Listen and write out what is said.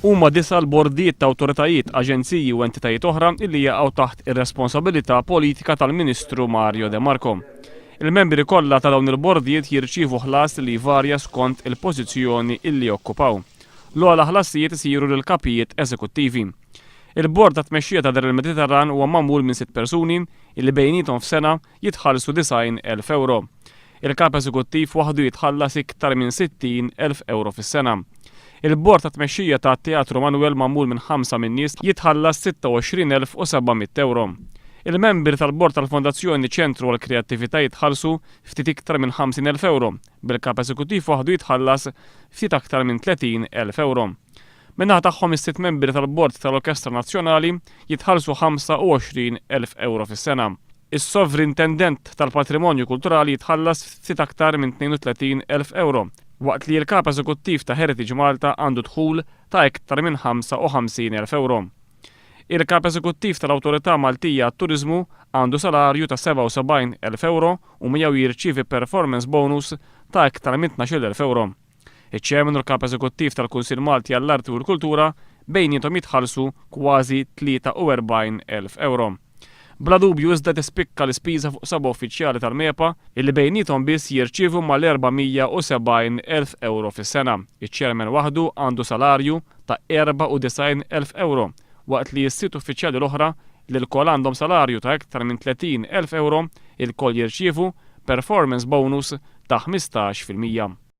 Huma disa' l-bordijiet ta' awtoritajiet, aġenziji u entitajiet oħra illi jaqgħu taħt ir-responsabilità politika tal-Ministru Mario De Marco. Il-membri kollha ta' dawn il-bordijiet jirċievu ħlas li jvarja skont il-pożizzjoni illi jokkupaw. L-ogħla ħlasijiet isiru lill-kapijiet eżekuttivi. Il-Bord ta' Tmexxija ta' Dar il-Mediterran huwa magħmul minn sitt persuni illi bejniethom f'sena jitħallsu 90,000 ewro. Il-Kap Eżekuttiv waħdu jitħallas iktar minn 60,000 ewro fis-sena. Il-Bord ta' Tmexxija ta' Teatru Manoel magħmul minn ħamsa min-nies jitħallas 26,700 ewro. Il-membri tal-Bord tal-Fondazzjoni Ċentru għall-Kreattività jitħallsu ftit iktar minn 50,000 ewro, bil-Kap Eżekuttiv waħdu jitħallas ftit aktar minn 30,000 ewro. Min-naħa tagħhom is-sitt membri tal-Bord tal-Orkestra Nazzjonali jitħallsu 25,000 ewro fis-sena. Is-Sovrintendent tal-Patrimonju Kulturali jitħallas ftit aktar minn 32,000 ewro, waqt li l-Kap Eżekuttiv ta' Heritage Malta għandu dħul ta' iktar minn 55,000 ewro. Il-Kap Eżekuttiv tal-Awtorità Maltija għat-Turiżmu għandu salarju ta' 77,000 ewro u miegħu jirċievi performance bonus ta' iktar minn 12,000 ewro. Iċ-Chairman u l-Kap Eżekuttiv tal-Kunsill Malti għall-Arti u l-Kultura bejniethom jitħallsu kważi 43,000 ewro. Bla dubju iżda tispikka l-ispiża fuq seba' uffiċjali tal-MEPA illi bejniethom biss jirċievu mal-470,000 ewro fis-sena. Iċ-Chairman waħdu għandu salarju ta' 94,000 ewro waqt li s-sitt uffiċjali l-oħra li lkoll għandhom salarju ta' iktar minn 30,000 ewro ilkoll jirċievu performance bonus ta' 15%.